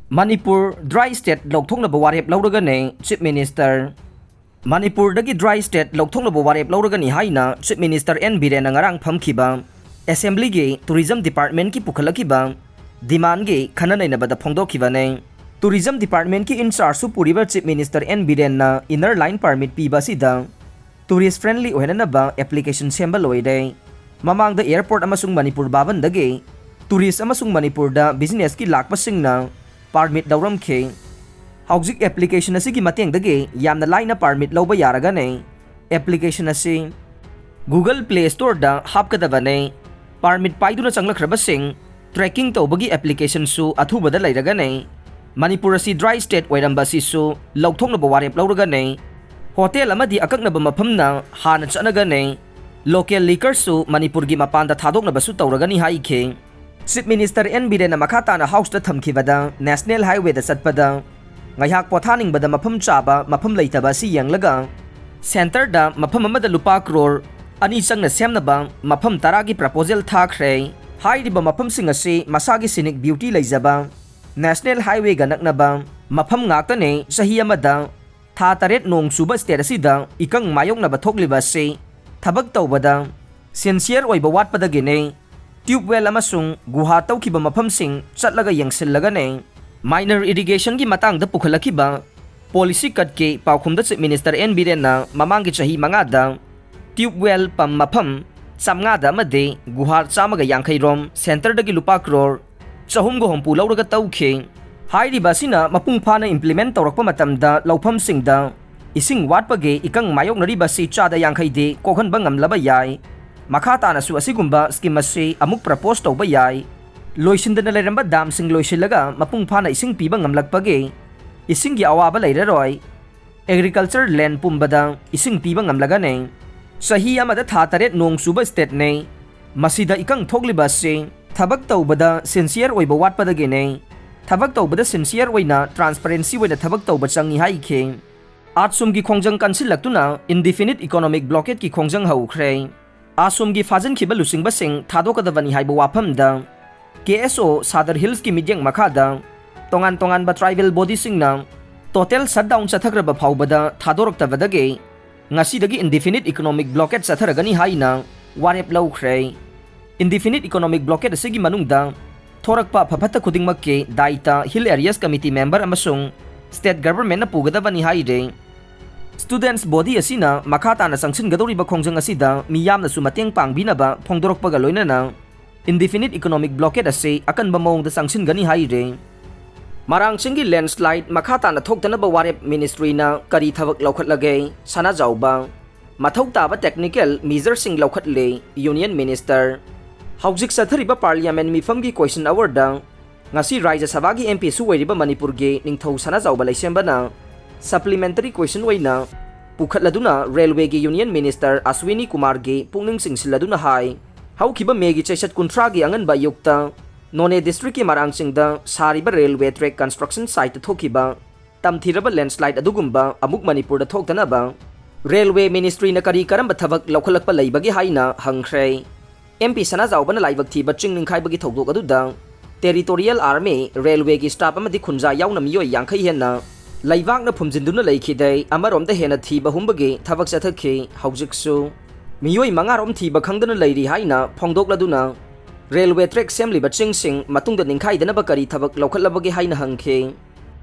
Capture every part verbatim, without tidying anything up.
Manipur dry state ꯂꯧꯊꯣꯛꯅꯕ ꯋꯥꯔꯦꯞ ꯂꯧꯔꯒꯅꯤ Chief Minister꯫ ꯃꯅꯤꯄꯨꯔꯗꯒꯤ dry state ꯂꯧꯊꯣꯛꯅꯕ ꯋꯥꯔꯦꯞ ꯂꯧꯔꯒꯅꯤ ꯍꯥꯏꯅ Chief Minister ꯑꯦꯟ ꯕꯤꯔꯦꯟꯅ ꯉꯔꯥꯡ ꯐꯝꯈꯤꯕ Assemblyꯒꯤ Tourism Departmentꯀꯤ ꯄꯨꯈꯠꯂꯛꯈꯤꯕ demandꯒꯤ ꯈꯟꯅ ꯅꯩꯅꯕꯗ ꯐꯣꯡꯗꯣꯛꯈꯤꯕꯅꯤ꯫ Tourism Departmentꯀꯤ in chargeꯁꯨ ꯄꯨꯔꯤꯕ Chief Minister ꯑꯦꯟ ꯕꯤꯔꯦꯟꯅ Inner Line Permit ꯄꯤꯕ ꯑꯁꯤꯗ tourist friendly ꯑꯣꯏꯍꯟꯅꯕ application ꯁꯦꯝꯕ ꯂꯣꯏꯔꯦ꯫ ꯃꯃꯥꯡꯗ airport ꯑꯃꯁꯨꯡ ꯃꯅꯤꯄꯨꯔ ꯚꯥꯕꯟꯗꯒꯤ tourist ꯑꯃꯁꯨꯡ ꯃꯅꯤꯄꯨꯔꯗ businessꯀꯤ ꯂꯥꯛꯄꯁꯤꯡꯅ permit ꯂꯧꯔꯝꯈꯤ꯫ ꯍꯧꯖꯤꯛ application ꯑꯁꯤꯒꯤ ꯃꯇꯦꯡꯗꯒꯤ ꯌꯥꯝꯅ ꯂꯥꯏꯅ permit ꯂꯧꯕ ꯌꯥꯔꯒꯅꯤ꯫ Application ꯑꯁꯤ Google Play Storeꯗ ꯍꯥꯞꯀꯗꯕꯅꯤ꯫ Permit ꯄꯥꯏꯗꯨꯅ ꯆꯪꯂꯛꯈ꯭ꯔꯕꯁꯤꯡ tracking ꯇꯧꯕꯒꯤ applicationꯁꯨ ꯑꯊꯨꯕꯗ ꯂꯩꯔꯒꯅꯤ꯫ ꯃꯅꯤꯄꯨꯔ ꯑꯁꯤ dry state ꯑꯣꯏꯔꯝꯕ ꯑꯁꯤꯁꯨ ꯂꯧꯊꯣꯛꯅꯕ ꯋꯥꯔꯦꯞ ꯂꯧꯔꯒꯅꯤ꯫ Hotel ꯑꯃꯗꯤ ꯑꯀꯛꯅꯕ ꯃꯐꯝꯅ ꯍꯥꯟꯅ ꯆꯠꯅꯒꯅꯤ꯫ Local liquorꯁꯨ ꯃꯅꯤꯄꯨꯔꯒꯤ ꯃꯄꯥꯟꯗ ꯊꯥꯗꯣꯛꯅꯕꯁꯨ ꯇꯧꯔꯒꯅꯤ ꯍꯥꯏꯈꯤ꯫ Chief Minister ꯑꯦꯟ ꯕꯤꯔꯦꯟꯅ ꯃꯈꯥ ꯇꯥꯅ Houseꯇ ꯊꯝꯈꯤꯕꯗ National Highwayꯗ ꯆꯠꯄꯗ ꯉꯥꯏꯍꯥꯛ ꯄꯣꯊꯥꯅꯤꯡꯕꯗ ꯃꯐꯝ ꯆꯥꯕ ꯃꯐꯝ ꯂꯩꯇꯕ ꯑꯁꯤ ꯌꯦꯡꯂꯒ centreꯗ ꯃꯐꯝ ꯑꯃꯗ ꯂꯨꯄꯥ ꯀ꯭ꯔꯣꯔ ꯑꯅꯤ ꯆꯪꯅ ꯁꯦꯝꯅꯕ ꯃꯐꯝ ꯇꯔꯥꯒꯤ proposal ꯊꯥꯈ꯭ꯔꯦ꯫ ꯍꯥꯏꯔꯤꯕ ꯃꯐꯝꯁꯤꯡ ꯑꯁꯤ ꯃꯁꯥꯒꯤ scenic beauty ꯂꯩꯖꯕ National Highwayꯒ ꯅꯛꯅꯕ ꯃꯐꯝ ꯉꯥꯛꯇꯅꯤ꯫ ꯆꯍꯤ ꯑꯃꯗ ꯊꯥ ꯇꯔꯦꯠ ꯅꯣꯡ ꯆꯨꯕ state ꯑꯁꯤꯗ ꯏꯀꯪ ꯃꯥꯌꯣꯛꯅꯕ ꯊꯣꯛꯂꯤꯕ ꯑꯁꯤ ꯊꯕꯛ ꯇꯧꯕꯗ sincere ꯑꯣꯏꯕ ꯋꯥꯠꯄꯗꯒꯤꯅꯤ꯫ Tube well ꯑꯃꯁꯨꯡ ꯒꯨꯍꯥ ꯇꯧꯈꯤꯕ ꯃꯐꯝꯁꯤꯡ ꯆꯠꯂꯒ ꯌꯦꯡꯁꯤꯜꯂꯒꯅꯤ꯫ Minor irrigationꯒꯤ ꯃꯇꯥꯡꯗ ꯄꯨꯈꯠꯂꯛꯈꯤꯕ policy cutꯀꯤ ꯄꯥꯎꯈꯨꯝꯗ Chief Minister ꯑꯦꯟ ꯕꯤꯔꯦꯟꯅ ꯃꯃꯥꯡꯒꯤ ꯆꯍꯤ ꯃꯉꯥꯗ tube well ꯄꯝ ꯃꯐꯝ ꯆꯥꯝꯃꯉꯥꯗ ꯑꯃꯗꯤ ꯒꯨꯍꯥ ꯆꯥꯝꯃꯒ ꯌꯥꯡꯈꯩ ꯔꯣꯝ centreꯗꯒꯤ ꯂꯨꯄꯥ ꯀ꯭ꯔꯣꯔ ꯆꯍꯨꯝꯒ ꯍꯨꯝꯐꯨ ꯂꯧꯔꯒ ꯇꯧꯈꯤ꯫ ꯍꯥꯏꯔꯤꯕ ꯑꯁꯤꯅ ꯃꯄꯨꯡ ꯐꯥꯅ implement ꯇꯧꯔꯛꯄ ꯃꯇꯝꯗ ꯂꯧꯐꯝꯁꯤꯡꯗ ꯏꯁꯤꯡ ꯋꯥꯠꯄꯒꯤ ꯏꯀꯪ ꯃꯥꯌꯣꯛꯅꯔꯤꯕ ꯑꯁꯤ ꯆꯥꯗ ꯌꯥꯡꯈꯩꯗꯤ ꯀꯣꯛꯍꯟꯕ ꯉꯝꯂꯕ ꯌꯥꯏ꯫ ꯃꯈꯥ ꯇꯥꯅꯁꯨ ꯑꯁꯤꯒꯨꯝꯕ scheme ꯑꯁꯤ ꯑꯃꯨꯛ propose ꯇꯧꯕ ꯌꯥꯏ꯫ ꯂꯣꯏꯁꯤꯟꯗꯅ ꯂꯩꯔꯝꯕ damꯁꯤꯡ ꯂꯣꯏꯁꯤꯜꯂꯒ ꯃꯄꯨꯡ ꯐꯥꯅ ꯏꯁꯤꯡ ꯄꯤꯕ ꯉꯝꯂꯛꯄꯒꯤ ꯏꯁꯤꯡꯒꯤ ꯑꯋꯥꯕ ꯂꯩꯔꯔꯣꯏ꯫ Agriculture land ꯄꯨꯝꯕꯗ ꯏꯁꯤꯡ ꯄꯤꯕ ꯉꯝꯂꯒꯅꯤ꯫ ꯆꯍꯤ ꯑꯃꯗ ꯊꯥ ꯇꯔꯦꯠ ꯅꯣꯡ ꯆꯨꯕ stateꯅꯤ꯫ ꯃꯁꯤꯗ ꯏꯀꯪ ꯊꯣꯛꯂꯤꯕ ꯑꯁꯤ ꯊꯕꯛ ꯇꯧꯕꯗ sincere ꯑꯣꯏꯕ ꯋꯥꯠꯄꯗꯒꯤꯅꯤ꯫ ꯊꯕꯛ ꯇꯧꯕꯗ sincere ꯑꯣꯏꯅ transparency ꯑꯣꯏꯅ ꯊꯕꯛ ꯇꯧꯕ ꯆꯪꯏ ꯍꯥꯏꯈꯤ꯫ ꯑꯥꯁꯣꯝꯒꯤ ꯈꯣꯡꯖꯪ ꯀꯟꯁꯤꯜꯂꯛꯇꯨꯅ indefinite economic blockadeꯀꯤ ꯈꯣꯡꯖꯪ ꯍꯧꯈ꯭ꯔꯦ꯫ ꯑꯥꯁꯣꯝꯒꯤ ꯐꯥꯖꯤꯟꯈꯤꯕ ꯂꯨꯆꯤꯡꯕꯁꯤꯡ ꯊꯥꯗꯣꯛꯀꯗꯕꯅꯤ ꯍꯥꯏꯕ ꯋꯥꯐꯝꯗ ꯀꯦ ꯑꯦꯁ ꯑꯣ ꯁꯥꯗꯔ ꯍꯤꯜꯁꯀꯤ ꯃꯤꯠꯌꯦꯡ ꯃꯈꯥꯗ ꯇꯣꯉꯥꯟ ꯇꯣꯉꯥꯟꯕ tribal bodyꯁꯤꯡꯅ total shutdown ꯆꯠꯊꯈ꯭ꯔꯕ ꯐꯥꯎꯕꯗ ꯊꯥꯗꯣꯔꯛꯇꯕꯗꯒꯤ ꯉꯁꯤꯗꯒꯤ indefinite economic blockade ꯆꯠꯊꯔꯒꯅꯤ ꯍꯥꯏꯅ ꯋꯥꯔꯦꯞ ꯂꯧꯈ꯭ꯔꯦ꯫ Indefinite economic blockade ꯑꯁꯤꯒꯤ ꯃꯅꯨꯡꯗ ꯊꯣꯔꯛꯄ ꯑꯐ ꯐꯠꯇ ꯈꯨꯗꯤꯡꯃꯛꯀꯤ ꯗꯥꯏꯇ Hill Areas Committee member ꯑꯃꯁꯨꯡ state governmentꯅ ꯄꯨꯒꯗꯕꯅꯤ ꯍꯥꯏꯔꯦ꯫ Students body ꯑꯁꯤꯅ ꯃꯈꯥ ꯇꯥꯅ ꯆꯪꯁꯤꯟꯒꯗꯧꯔꯤꯕ ꯈꯣꯡꯖꯪ ꯑꯁꯤꯗ ꯃꯤꯌꯥꯝꯅꯁꯨ ꯃꯇꯦꯡ ꯄꯥꯡꯕꯤꯅꯕ ꯐꯣꯡꯗꯣꯔꯛꯄꯒ ꯂꯣꯏꯅꯅ indefinite economic blockade ꯑꯁꯤ ꯑꯀꯟꯕ ꯃꯑꯣꯡꯗ ꯆꯪꯁꯤꯟꯒꯅꯤ ꯍꯥꯏꯔꯦ꯫ ꯃꯔꯥꯡ ꯆꯤꯡꯒꯤ landslide ꯃꯈꯥ ꯇꯥꯅ ꯊꯣꯛꯇꯅꯕ ꯋꯥꯔꯦꯞ ministryꯅ ꯀꯔꯤ ꯊꯕꯛ ꯂꯧꯈꯠꯂꯒꯦ? ꯁꯅꯥꯖꯥꯎꯕ꯫ ꯃꯊꯧ ꯇꯥꯕ technical measureꯁꯤꯡ ꯂꯧꯈꯠꯂꯦ Union Minister꯫ ꯍꯧꯖꯤꯛ ꯆꯠꯊꯔꯤꯕ parliament ꯃꯤꯐꯝꯒꯤ question hourꯗ ꯉꯁꯤ ꯔꯥꯖ꯭ꯌ ꯁꯚꯥꯒꯤ MPꯁꯨ ꯑꯣꯏꯔꯤꯕ ꯃꯅꯤꯄꯨꯔꯒꯤ ꯅꯤꯡꯊꯧ ꯁꯅꯥꯖꯥꯎꯕ ꯂꯩꯁꯦꯝꯕꯅ supplementary question ꯑꯣꯏꯅ ꯄꯨꯈꯠꯂꯗꯨꯅ railwayꯒꯤ Union Minister ꯑꯁ꯭ꯋꯤꯅꯤ ꯀꯨꯃꯥꯔꯒꯤ ꯄꯨꯛꯅꯤꯡ ꯆꯤꯡꯁꯤꯜꯂꯗꯨꯅ ꯍꯥꯏ, ꯍꯧꯈꯤꯕ ꯃꯦꯒꯤ ꯆꯩꯆꯠ ꯀꯨꯟꯊ꯭ꯔꯥꯒꯤ ꯑꯉꯟꯕ ꯑꯌꯨꯛꯇ ꯅꯣꯅꯦ districtꯀꯤ ꯃꯔꯥꯡꯆꯤꯡꯗ ꯁꯥꯔꯤꯕ railway track construction siteꯇ ꯊꯣꯛꯈꯤꯕ ꯇꯝꯊꯤꯔꯕ landslide ꯑꯗꯨꯒꯨꯝꯕ ꯑꯃꯨꯛ ꯃꯅꯤꯄꯨꯔꯗ ꯊꯣꯛꯇꯅꯕ railway ministryꯅ ꯀꯔꯤ ꯀꯔꯝꯕ ꯊꯕꯛ ꯂꯧꯈꯠꯂꯛꯄ ꯂꯩꯕꯒꯦ ꯍꯥꯏꯅ ꯍꯪꯈ꯭ꯔꯦ꯫ MP ꯁꯅꯥꯖꯥꯎꯕꯅ ꯂꯥꯏꯕꯛ ꯊꯤꯕ ꯆꯤꯡ ꯅꯤꯡꯈꯥꯏꯕꯒꯤ ꯊꯧꯗꯣꯛ ꯑꯗꯨꯗ territorial army, railwayꯒꯤ staff ꯑꯃꯗꯤ ꯈꯨꯟꯖꯥ ꯌꯥꯎꯅ ꯃꯤꯑꯣꯏ ꯌꯥꯡꯈꯩ ꯍꯦꯟꯅ ꯂꯩꯕꯥꯛꯅ ꯐꯨꯝꯖꯤꯟꯗꯨꯅ ꯂꯩꯈꯤꯗꯦ꯫ ꯑꯃꯔꯣꯝꯗ ꯍꯦꯟꯅ ꯊꯤꯕ ꯍꯨꯝꯕꯒꯤ ꯊꯕꯛ ꯆꯠꯊꯈꯤ꯫ ꯍꯧꯖꯤꯛꯁꯨ ꯃꯤꯑꯣꯏ ꯃꯉꯥꯔꯣꯝ ꯊꯤꯕ ꯈꯪꯗꯅ ꯂꯩꯔꯤ ꯍꯥꯏꯅ ꯐꯣꯡꯗꯣꯛꯂꯗꯨꯅ railway track ꯁꯦꯝꯂꯤꯕ ꯆꯤꯡꯁꯤꯡ ꯃꯇꯨꯡꯗ ꯅꯤꯡꯈꯥꯏꯗꯅꯕ ꯀꯔꯤ ꯊꯕꯛ ꯂꯧꯈꯠꯂꯕꯒꯦ ꯍꯥꯏꯅ ꯍꯪꯈꯤ꯫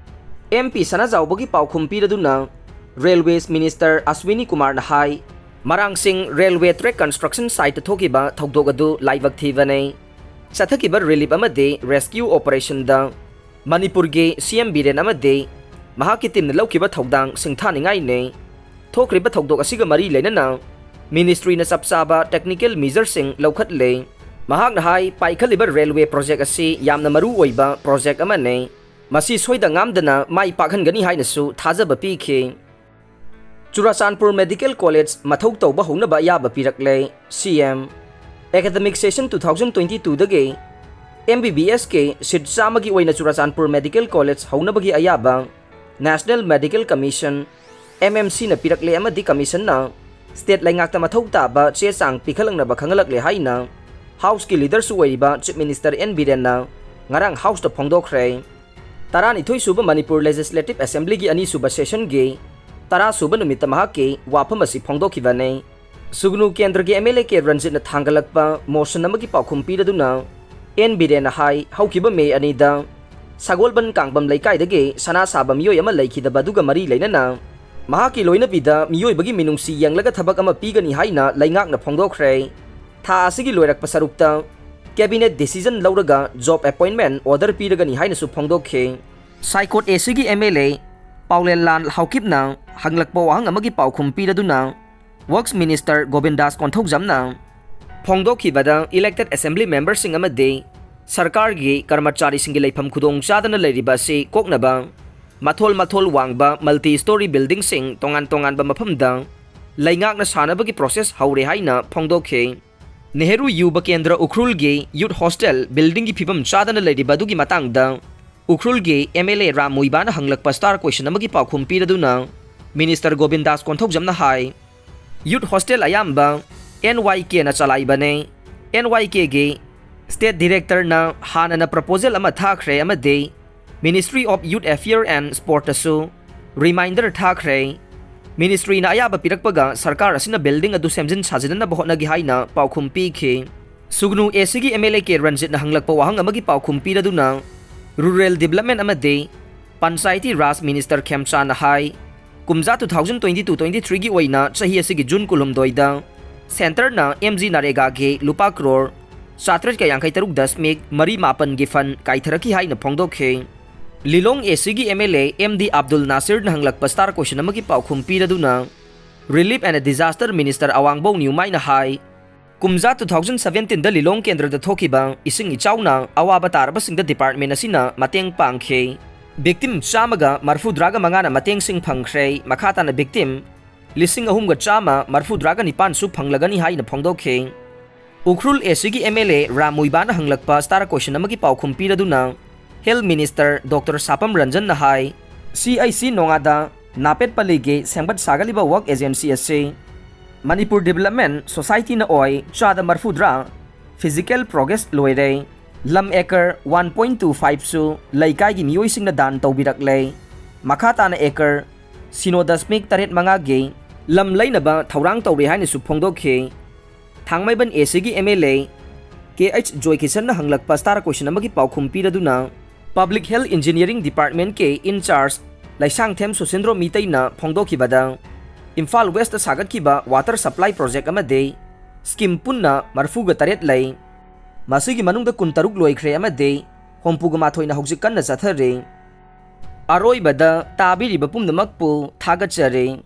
MP ꯁꯅꯥꯖꯥꯎꯕꯒꯤ ꯄꯥꯎꯈꯨꯝ ꯄꯤꯔꯗꯨꯅ railways minister ꯑꯁ꯭ꯋꯤꯅꯤ ꯀꯨꯃꯥꯔꯅ ꯍꯥꯏ, ꯃꯔꯥꯡꯁꯤꯡ railway track construction siteꯇ ꯊꯣꯛꯈꯤꯕ ꯊꯧꯗꯣꯛ ꯑꯗꯨ ꯂꯥꯏꯕꯛ ꯊꯤꯕꯅꯤ꯫ ꯆꯠꯊꯈꯤꯕ relief ꯑꯃꯗꯤ rescue operationꯗ ꯃꯅꯤꯄꯨꯔꯒꯤ CM ꯕꯤꯔꯦꯟ ꯑꯃꯗꯤ ꯃꯍꯥꯛꯀꯤ teamꯅ ꯂꯧꯈꯤꯕ ꯊꯧꯗꯥꯡ ꯁꯤꯡꯊꯥꯅꯤꯡꯉꯥꯏꯅꯤ꯫ ꯊꯣꯛꯈ꯭ꯔꯤꯕ ꯊꯧꯗꯣꯛ ꯑꯁꯤꯒ ꯃꯔꯤ ꯂꯩꯅꯅ ministryꯅ ꯆꯞ ꯆꯥꯕ technical measureꯁꯤꯡ ꯂꯧꯈꯠꯂꯦ꯫ ꯃꯍꯥꯛꯅ ꯍꯥꯏ, ꯄꯥꯏꯈꯠꯂꯤꯕ railway project ꯑꯁꯤ ꯌꯥꯝꯅ ꯃꯔꯨ ꯑꯣꯏꯕ project ꯑꯃꯅꯤ꯫ ꯃꯁꯤ ꯁꯣꯏꯗ ꯉꯥꯝꯗꯅ ꯃꯥꯏ ꯄꯥꯛꯍꯟꯒꯅꯤ ꯍꯥꯏꯅꯁꯨ ꯊꯥꯖꯕ ꯄꯤꯈꯤ꯫ ꯆꯨꯔꯥꯆꯥꯟꯄꯨꯔ Medical College ꯃꯊꯧ ꯇꯧꯕ ꯍꯧꯅꯕ ꯑꯌꯥꯕ ꯄꯤꯔꯛꯂꯦ CM꯫ Academic session two thousand twenty twoꯗꯒꯤ MBBSꯀꯤ seat ꯆꯥꯝꯃꯒꯤ ꯑꯣꯏꯅ ꯆꯨꯔꯥꯆꯥꯟꯄꯨꯔ Medical College ꯍꯧꯅꯕꯒꯤ ꯑꯌꯥꯕ National Medical Commission, MMCꯅ ꯄꯤꯔꯛꯂꯦ ꯑꯃꯗꯤ commissionꯅ state ꯂꯩꯉꯥꯛꯇ ꯃꯊꯧ ꯇꯥꯕ ꯆꯦ ꯆꯥꯡ ꯄꯤꯈꯠꯂꯛꯅꯕ ꯈꯪꯍꯜꯂꯛꯂꯦ ꯍꯥꯏꯅ Houseꯀꯤ leaderꯁꯨ ꯑꯣꯏꯔꯤꯕ Chief Minister ꯑꯦꯟ ꯕꯤꯔꯦꯟꯅ ꯉꯔꯥꯡ Houseꯇ ꯐꯣꯡꯗꯣꯛꯈ꯭ꯔꯦ꯫ ꯇꯔꯥꯅꯤꯊꯣꯏ ꯁꯨꯕ ꯃꯅꯤꯄꯨꯔ Legislative Assemblyꯒꯤ ꯑꯅꯤꯁꯨꯕ sessionꯒꯤ ꯇꯔꯥ ꯁꯨꯕ ꯅꯨꯃꯤꯠꯇ ꯃꯍꯥꯛꯀꯤ ꯋꯥꯐꯝ ꯑꯁꯤ ꯐꯣꯡꯗꯣꯛꯈꯤꯕꯅꯤ꯫ ꯁꯨꯒꯅꯨ ꯀꯦꯟꯗ꯭ꯔꯒꯤ MLA ꯀꯦ ꯔꯟꯖꯤꯠꯅ ꯊꯥꯡꯒꯠꯂꯛꯄ motion ꯑꯃꯒꯤ ꯄꯥꯎꯈꯨꯝ ꯄꯤꯔꯗꯨꯅ ꯑꯦꯟ ꯕꯤꯔꯦꯟꯅ ꯍꯥꯏ, ꯍꯧꯈꯤꯕ ꯃꯦ ꯑꯅꯤꯗ ꯁꯒꯣꯜꯕꯟ ꯀꯥꯡꯕꯝ ꯂꯩꯀꯥꯏꯗꯒꯤ ꯁꯅꯥ ꯁꯥꯕ ꯃꯤꯑꯣꯏ ꯑꯃ ꯂꯩꯈꯤꯗꯕ ꯑꯗꯨꯒ ꯃꯔꯤ ꯂꯩꯅꯅ ꯃꯍꯥꯛꯀꯤ ꯂꯣꯏꯅꯕꯤꯗ ꯃꯤꯑꯣꯏꯕꯒꯤ ꯃꯤꯅꯨꯡꯁꯤ ꯌꯦꯡꯂꯒ ꯊꯕꯛ ꯑꯃ ꯄꯤꯒꯅꯤ ꯍꯥꯏꯅ ꯂꯩꯉꯥꯛꯅ ꯐꯣꯡꯗꯣꯛꯈ꯭ꯔꯦ꯫ ꯊꯥ ꯑꯁꯤꯒꯤ ꯂꯣꯏꯔꯛꯄ ꯁꯔꯨꯛꯇ cabinet decision ꯂꯧꯔꯒ job appointment order ꯄꯤꯔꯒꯅꯤ ꯍꯥꯏꯅꯁꯨ ꯐꯣꯡꯗꯣꯛꯈꯤ꯫ ꯁꯥꯏꯀꯣꯠ ACꯒꯤ MLA ꯄꯥꯎꯂꯦꯟꯂꯥꯜ ꯍꯥꯎꯀꯤꯞꯅ ꯍꯪꯂꯛꯄ ꯋꯥꯍꯪ ꯑꯃꯒꯤ ꯄꯥꯎꯈꯨꯝ ꯄꯤꯔꯗꯨꯅ Works Minister ꯒꯣꯕꯤꯟꯗꯥꯁ ꯀꯣꯟꯊꯧꯖꯝꯅ ꯐꯣꯡꯗꯣꯛꯈꯤꯕꯗ elected assembly memberꯁꯤꯡ ꯑꯃꯗꯤ ꯁꯔꯀꯥꯔꯒꯤ ꯀꯔꯃꯆꯥꯔꯤꯁꯤꯡꯒꯤ ꯂꯩꯐꯝ ꯈꯨꯗꯣꯡ ꯆꯥꯗꯅ ꯂꯩꯔꯤꯕ ꯑꯁꯤ ꯀꯣꯛꯅꯕ ꯃꯊꯣꯜ ꯃꯊꯣꯜ ꯋꯥꯡꯕ multi story buildingꯁꯤꯡ ꯇꯣꯉꯥꯟ ꯇꯣꯉꯥꯟꯕ ꯃꯐꯝꯗ ꯂꯩꯉꯥꯛꯅ ꯁꯥꯅꯕꯒꯤ process ꯍꯧꯔꯦ ꯍꯥꯏꯅ ꯐꯣꯡꯗꯣꯛꯈꯤ꯫ ꯅꯦꯍꯔꯨ ꯌꯨꯕ ꯀꯦꯟꯗ꯭ꯔ ꯎꯈ꯭ꯔꯨꯜꯒꯤ youth hostel buildingꯒꯤ ꯐꯤꯕꯝ ꯆꯥꯗꯅ ꯂꯩꯔꯤꯕ ꯑꯗꯨꯒꯤ ꯃꯇꯥꯡꯗ ꯎꯈ꯭ꯔꯨꯜꯒꯤ MLA ꯔꯥꯝ ꯃꯨꯏꯕꯥꯅ ꯍꯪꯂꯛꯄ star question ꯑꯃꯒꯤ ꯄꯥꯎꯈꯨꯝ ꯄꯤꯔꯗꯨꯅ Minister ꯒꯣꯕꯤꯟꯗꯥꯁ ꯀꯣꯟꯊꯧꯖꯝꯅ ꯍꯥꯏ, youth hostel ꯑꯌꯥꯝꯕ NYKꯅ ꯆꯂꯥꯏꯕꯅꯦ꯫ NYKꯒꯤ state directorꯅ ꯍꯥꯟꯅꯅ proposal ꯑꯃ ꯊꯥꯈ꯭ꯔꯦ ꯑꯃꯗꯤ Ministry of Youth Affair and Sportꯇꯁꯨ reminder ꯊꯥꯈ꯭ꯔꯦ꯫ Ministryꯅ ꯑꯌꯥꯕ ꯄꯤꯔꯛꯄꯒ ꯁꯔꯀꯥꯔ ꯑꯁꯤꯅ building ꯑꯗꯨ ꯁꯦꯝꯖꯤꯟ ꯁꯥꯖꯤꯟꯅꯅꯕ ꯍꯣꯠꯅꯒꯦ ꯍꯥꯏꯅ ꯄꯥꯎꯈꯨꯝ ꯄꯤꯈꯤ꯫ ꯁꯨꯒꯅꯨ ACꯒꯤ MLA ꯀꯦ ꯔꯟꯖꯤꯠꯅ ꯍꯪꯂꯛꯄ ꯋꯥꯍꯪ ꯑꯃꯒꯤ ꯄꯥꯎꯈꯨꯝ ꯄꯤꯔꯗꯨꯅ Rural Development ꯑꯃꯗꯤ Panchayati Raj Minister ꯈꯦꯝꯆꯥꯟꯅ ꯍꯥꯏ, ꯀꯨꯝꯖꯥ two thousand twenty two twenty threeꯒꯤ ꯑꯣꯏꯅ ꯆꯍꯤ ꯑꯁꯤꯒꯤ June ꯀꯨꯟꯍꯨꯝꯗꯣꯏꯗ centreꯅ MGNREGAꯒꯤ ꯂꯨꯄꯥ ꯀ꯭ꯔꯣꯔ ꯆꯥꯇ꯭ꯔꯦꯠꯀ ꯌꯥꯡꯈꯩ ꯇꯔꯨꯛ ꯗꯁꯃꯤꯛ ꯃꯔꯤ ꯃꯥꯄꯟꯒꯤ fund ꯀꯥꯏꯊꯔꯛꯈꯤ ꯍꯥꯏꯅ ꯐꯣꯡꯗꯣꯛꯈꯤ꯫ ꯂꯤꯂꯣꯡ ACꯒꯤ MLA MD Abdul ꯅꯥꯁꯤꯔꯅ ꯍꯪꯂꯛꯄ star question ꯑꯃꯒꯤ ꯄꯥꯎꯈꯨꯝ ꯄꯤꯔꯗꯨꯅ Relief and Disaster Minister ꯑꯋꯥꯡꯕꯧ ꯅ꯭ꯌꯨꯃꯥꯏꯅ ꯍꯥꯏ, ꯀꯨꯝꯖꯥ two thousand seventeenꯗ ꯂꯤꯂꯣꯡ ꯀꯦꯟꯗ꯭ꯔꯗ ꯊꯣꯛꯈꯤꯕ ꯏꯁꯤꯡ ꯏꯆꯥꯎꯅ ꯑꯋꯥꯕ ꯇꯥꯔꯕꯁꯤꯡꯗ department ꯑꯁꯤꯅ ꯃꯇꯦꯡ ꯄꯥꯡꯈꯤ꯫ Victim ꯆꯥꯝꯃꯒ ꯃꯔꯐꯨꯇꯔꯥꯒ ꯃꯉꯥꯅ ꯃꯇꯦꯡꯁꯤꯡ ꯐꯪꯈ꯭ꯔꯦ꯫ ꯃꯈꯥ ꯇꯥꯅ victim ꯂꯤꯁꯤꯡ ꯑꯍꯨꯝꯒ ꯆꯥꯝꯃ ꯃꯔꯐꯨꯇꯔꯥꯒ ꯅꯤꯄꯥꯟꯁꯨ ꯐꯪꯂꯒꯅꯤ ꯍꯥꯏꯅ ꯐꯣꯡꯗꯣꯛꯈꯤ꯫ Ukhrul ACꯒꯤ MLA Ram ꯃꯨꯏꯕꯥꯅ ꯍꯪꯂꯛꯄ star question ꯑꯃꯒꯤ ꯄꯥꯎꯈꯨꯝ ꯄꯤꯔꯗꯨꯅ Health Minister Doctor ꯁꯥꯄꯝ ꯔꯟꯖꯟꯅ ꯍꯥꯏ, CIC ꯅꯣꯉꯥꯗ ꯅꯥꯄꯦꯠ ꯄꯜꯂꯤꯒꯤ ꯁꯦꯝꯒꯠ ꯁꯥꯒꯠꯂꯤꯕ work agency ꯑꯁꯤ ꯃꯅꯤꯄꯨꯔ Development Societyꯅ ꯑꯣꯏ ꯆꯥꯗ ꯃꯔꯐꯨꯇꯔꯥ physical progress ꯂꯣꯏꯔꯦ꯫ ꯂꯝ ꯑꯦꯀꯔ ꯋꯥꯟ ꯄꯣꯏꯟ ꯇꯨ ꯐꯥꯏꯚꯁꯨ ꯂꯩꯀꯥꯏꯒꯤ ꯃꯤꯑꯣꯏꯁꯤꯡꯅ ꯗꯥꯟ ꯇꯧꯕꯤꯔꯛꯂꯦ꯫ ꯃꯈꯥ ꯇꯥꯅ ꯑꯦꯀꯔ ꯁꯤꯅꯣ ꯗꯁꯃꯤꯛ ꯇꯔꯦꯠ ꯃꯉꯥꯒꯤ ꯂꯝ ꯂꯩꯅꯕ ꯊꯧꯔꯥꯡ ꯇꯧꯔꯦ ꯍꯥꯏꯅꯁꯨ ꯐꯣꯡꯗꯣꯛꯈꯤ꯫ ꯊꯥꯡꯃꯩꯕꯟ ꯑꯦ ꯁꯤꯒꯤ M L A K H ꯖꯣꯏꯀꯤꯁꯟꯅ ꯍꯪꯂꯛꯄ ꯁ꯭ꯇꯥꯔ ꯀꯣꯏꯁꯟ ꯑꯃꯒꯤ ꯄꯥꯎꯈꯨꯝ ꯄꯤꯔꯗꯨꯅ Public Health Engineering Departmentꯀꯤ incharge ꯂꯩꯁꯥꯡꯊꯦꯝ ꯁꯨꯁꯤꯟꯗ꯭ꯔꯣ ꯃꯤꯇꯩꯅ ꯐꯣꯡꯗꯣꯛꯈꯤꯕꯗ, ꯏꯝꯐꯥꯜ ꯋꯦꯁꯇ ꯁꯥꯒꯠꯈꯤꯕ water supply project ꯑꯃꯗꯤ scheme ꯄꯨꯟꯅ ꯃꯔꯤꯐꯨꯒ ꯇꯔꯦꯠ ꯂꯩ꯫ ꯃꯁꯤꯒꯤ ꯃꯅꯨꯡꯗ ꯀꯨꯟꯇꯔꯨꯛ ꯂꯣꯏꯈ꯭ꯔꯦ ꯑꯃꯗꯤ ꯍꯨꯝꯐꯨꯒ ꯃꯥꯊꯣꯏꯅ ꯍꯧꯖꯤꯛ ꯀꯟꯅ ꯆꯠꯊꯔꯤ꯫ ꯑꯔꯣꯏꯕꯗ ꯇꯥꯕꯤꯔꯤꯕ ꯄꯨꯝꯅꯃꯛꯄꯨ ꯊꯥꯒꯠꯆꯔꯤ꯫